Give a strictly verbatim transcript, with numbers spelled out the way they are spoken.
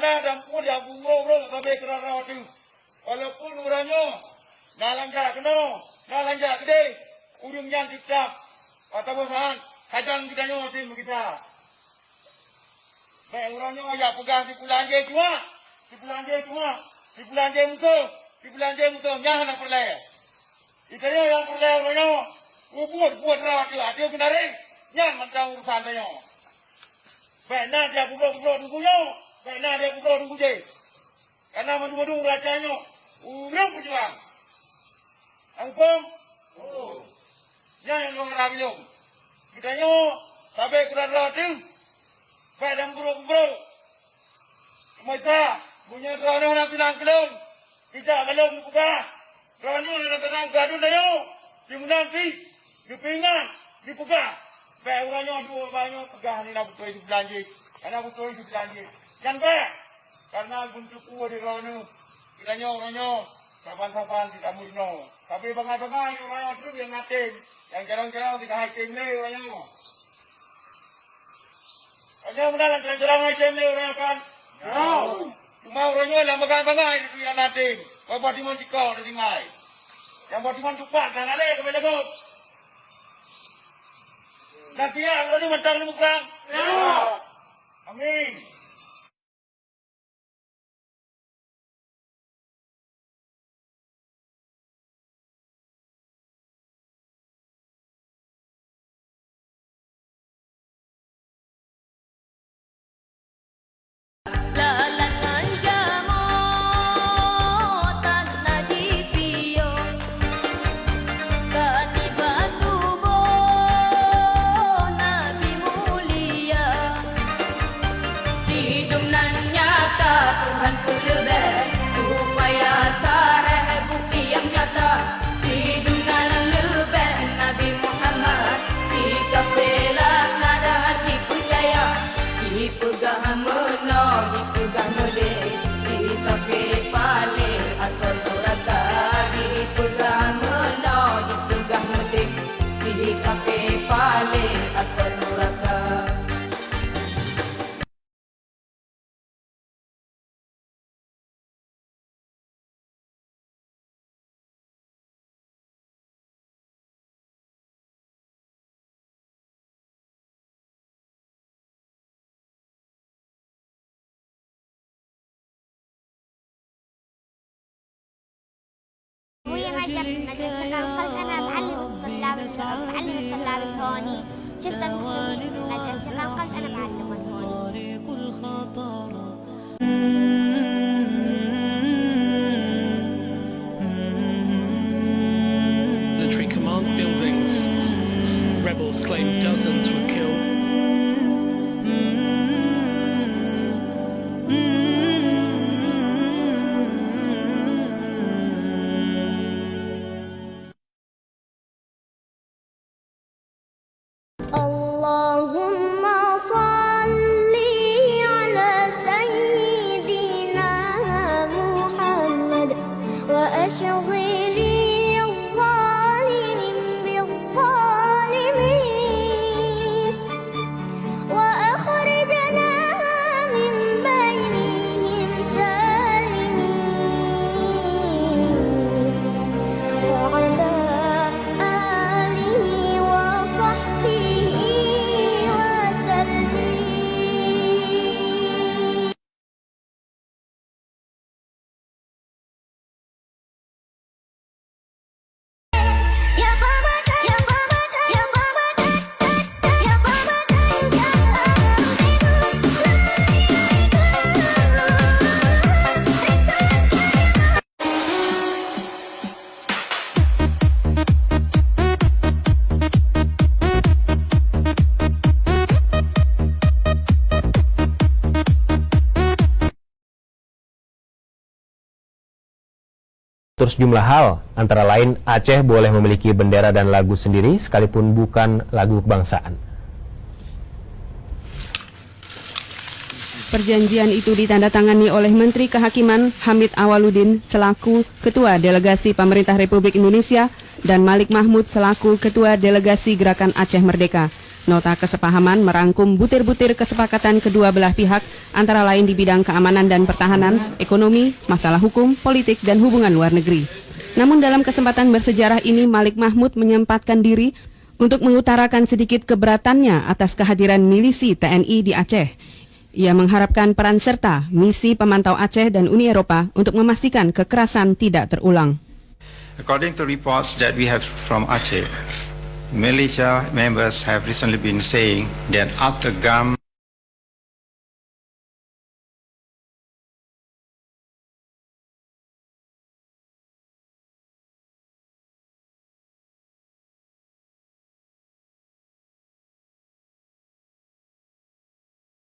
Na dan pun ya bungro-bro sabe keudroe teuh. Walaupun uroe nyoe na lanja keunoe, na lanja keudeh, ureueng nyan teutab atawa han, kadang geutanyoe teuh meugisa. Bèk uroe nyoe ya peugah sipulan jih cuak, sipulan jih cuak, sipulan jih musoh, sipulan jih musoh, nyan hana peureulèe. Geutanyoe nyang peureulèe uroe nyoe, peubuet-buet rot ateueh, ateueh keunareng, nyan mantong urusan tanyoe. Bèk na dia peubrok-brok teungku nyoe, bèk na dia peubrok teungku jéh. Kareuna mandum-mandum raja nyoe ureueng peujuang. Muphom? Nyan nyang lôn harab lôn. Geutanyoe sabe keudroe-droe teuh, bèk dan peubrok-peubrok. Meuseuti meunyoe droeneuh na tunang keu lôn, Sijak ka lôn geupeugah, droeneuh na keunong keu aduen tanyoe, simeunang pih geupeuingat, geupeugah, bèk uroe nyoe dua uroe nyoe peugah hana beutôi sipulan jih, hana beutôi sipulan jih. Nyan bèk, kareuna geumeuteupeu di droeneuh, geutanyoe uroe nyoe saban-saban jitameureunoe. Tapi bangai-bangai uroe nyoe trok nyang na tem, nyang carông-carông jikeuhai tem lé uroe nyoe. Tanyoe meunan lam jalan-jalan ngon tem lé ureueng nyan kan? Nyoe. Cuma ureueng nyoe lam bangai-bangai di dunia na tem. Wabah timon ciko di singai. Nyang boh timon tupat dan alé keubiet lagot. Dan tiak ureueng nyoe mantong leumo prang? Nyoe. Amin. Lalan ngon jamoe tan na jipiôh, ka nibak tuboh Nabi mulia. Sidum nan nyata Tuhan peuleubeh, supaya sareh bukti nyang nyata. Sidum nan leubeh Nabi Muhammad, si kafé laknat dan jipeucaya. Jipeugah meunoe, jipeugah meudéh, si kafé paleng asoe nuraka. Jipeugah meunoe, jipeugah meudéh, si kafé paleng asoe nuraka. أبوي ما جاب مدرسة، قال: "أنا بعلم الطلاب، بعلم الطلاب هوني." شفت المسلمين مدرسة، قال: "أنا بعلمهم هوني." Military command buildings. Rebels claim dozens were killed. اللهم صل على سيدنا محمد وأشغل الظالمين بالظالمين. وأخرجنا من بينهم سالمين. وعلى آله وصحبه وسلم. Terus jumlah hal, antara lain Aceh boleh memiliki bendera dan lagu sendiri sekalipun bukan lagu kebangsaan. Perjanjian itu ditandatangani oleh Menteri Kehakiman Hamid Awaludin selaku Ketua Delegasi Pemerintah Republik Indonesia dan Malik Mahmud selaku Ketua Delegasi Gerakan Aceh Merdeka. Nota kesepahaman merangkum butir-butir kesepakatan kedua belah pihak, antara lain di bidang keamanan dan pertahanan, ekonomi, masalah hukum, politik, dan hubungan luar negeri. Namun dalam kesempatan bersejarah ini, Malik Mahmud menyempatkan diri untuk mengutarakan sedikit keberatannya atas kehadiran milisi T N I di Aceh. Ia mengharapkan peran serta misi pemantau Aceh dan Uni Eropa untuk memastikan kekerasan tidak terulang. According to reports that we have from Aceh, militia members have recently been saying that after GAM